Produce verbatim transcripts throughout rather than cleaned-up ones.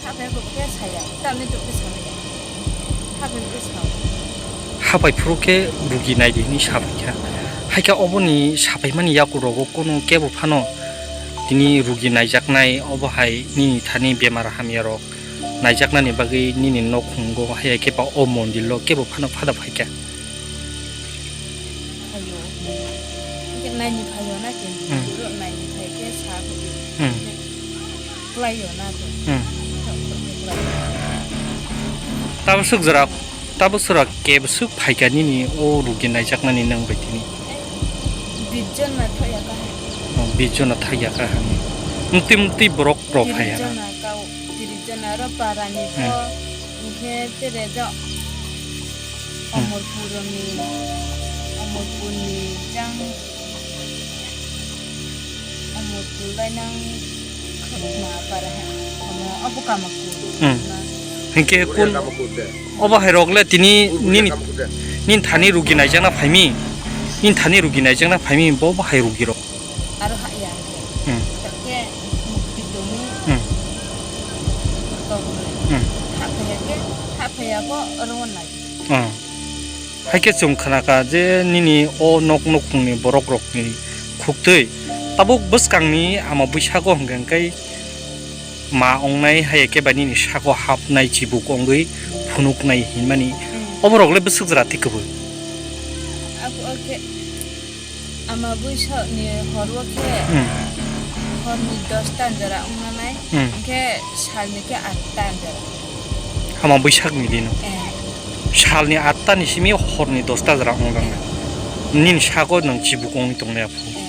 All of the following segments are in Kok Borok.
Hapai khe saya, tamni tok khe samaya. Hapai khe sao. Hapai phuru khe rugi nai di hinwi sapai kha. Hai khe oboni sapai mani yakur rogo kono kebo phano tini rugi naijaknai obo hai nini thani bemar hamya rok naijaknani bagwi nini nokhungo hai khe ba o mondir lo kebo phano phada phai kha. Phaio. Hingke naini phaio na ke. Hmm. Buro naini phai ke sa hudi. Hmm. Klaio na ke. Hmm. Klaio. Tabuk swk jora, tabuk swk jora kebo swk phaikha nini o rugi naijaknani nwng bai tini. Bijjon na thaya ka. Oh, bijjon na thaya ka hani. Mtwi mtwi borok rok phai ha. Bijjon na kau. Tirijana ro parani Hmm. Pho, hingke tere jo Hmm. Omorpurni, Omorpurni jang, Omorpur lainang khakma para he, omo abo Kamakur Hmm. Na. Hingke kun Kamakur de. Obo hai rok le tini Kamakur nini, de. Nini thani rugi naijakna phaimi, nini thani rugi naijakna phaimi, bo bo hai rugi rok. Aro ha ya. Hmm. Ke mukti tongwi. Hmm. Tongwi. Hmm. Ha phaya ke, ha phaya ko oro nai. Hmm. Hai khe chwng khna kha je nini o nok nukhungni borok rokni khuktwi tabuk bwskangni ama bwsago hwnkhe hwnkhe ma ongnai hai khe bai nini sako hapnai chibuk ongwi phunuknai hinmani Hmm. oborok le bwswk jora thik kwbwi. Abo khe Ama bwsakni horo khe Hmm. Horni dosta jora wngna nai, Hmm. Hingkhe salni khe atta jora. Ama bwsakni dino. Eh. Salni atta ni simi horni dosta jora wngna nai. Nini sako nwng chibuk wngwi tongnai aphuru. Eh.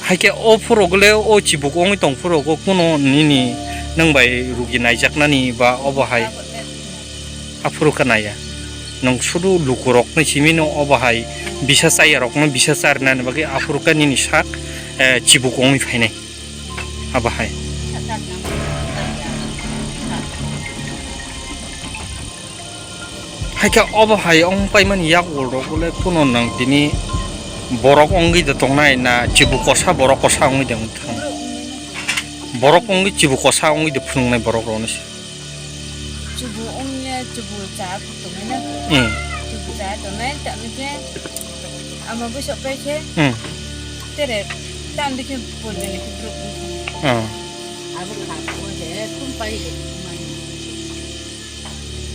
Hai khe o phuru gole o chibuk wngwi tong phuru go kuno nini nwng bai rugi naijaknani ba obo hai. Aphuru kha naiya. Nwng sudu lukurokno simi no obo hai bisa chaya rokno bisa charinani bagwi aphuru kha nini sak, eh, chibuk wngwi phainai. Abo hai. Hai khe obo hai wng paimani yak wal rok le kuno nwng tini borok wngwi de tongnai na chibuk kosa borok kosa wngwi de wng thang? Borok wngwi chibuk kosa wngwi de phunuknai borok rokno se. Chubu ongya, chubu cha tongnai na. Hmm. Chubu cha tongnai, tamo khe ama bwsa pai khe. Hmm. Tere, tam dikhe purbe ni khe bruk ongkha. Hmm. Abo kha ko je, tum pai de, mani.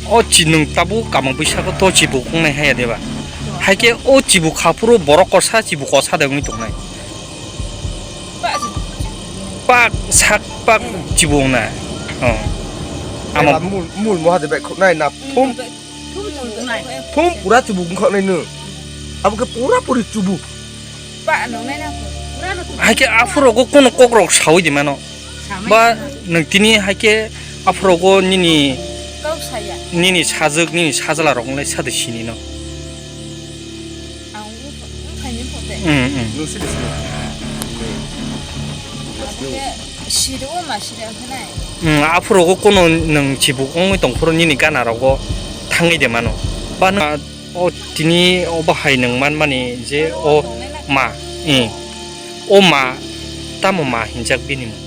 O chi nwng tabuk kama bwsa ko to chibu kongnai haya deba. Hai khe o chibu kha phuru borok kosa, chibu kosa de wngwi tongnai. Pak sak pak chibung na. Oh. Ama mul mul moha de bai khoknai na thum. Thum pura chubuk khoknai no. Abo khe pura puri chubuk. Hai khe aphuru go kono kok rok sawi di mano. Ba nwng tini hai khe aphuru go nini sajwk nini sajla rok nai sadi sini no. Ang wngkha, wngkha ni photo. Mm, mm. Nwng sidi sini. Abo khe siri o ma siri ang khe nai. Mm, aphuru go kono nwng chibuk wngwi tong phuru nini gana rogo thangwi de mano. Ba nwng, o tini o bahai nwng man mani je o ma, eh, o ma tamo ma hinjak bini mung?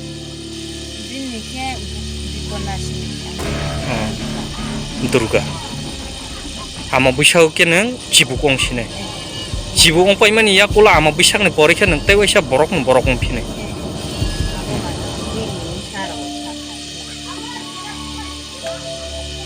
Bini khe Bipona sini. Oh, Durga. Ama bwsao khe nwng chibuk wng sinai. Chibuk wng paimani yakulo ama bwsakni pore khe nwng tei waisa borokno borok wng phinai.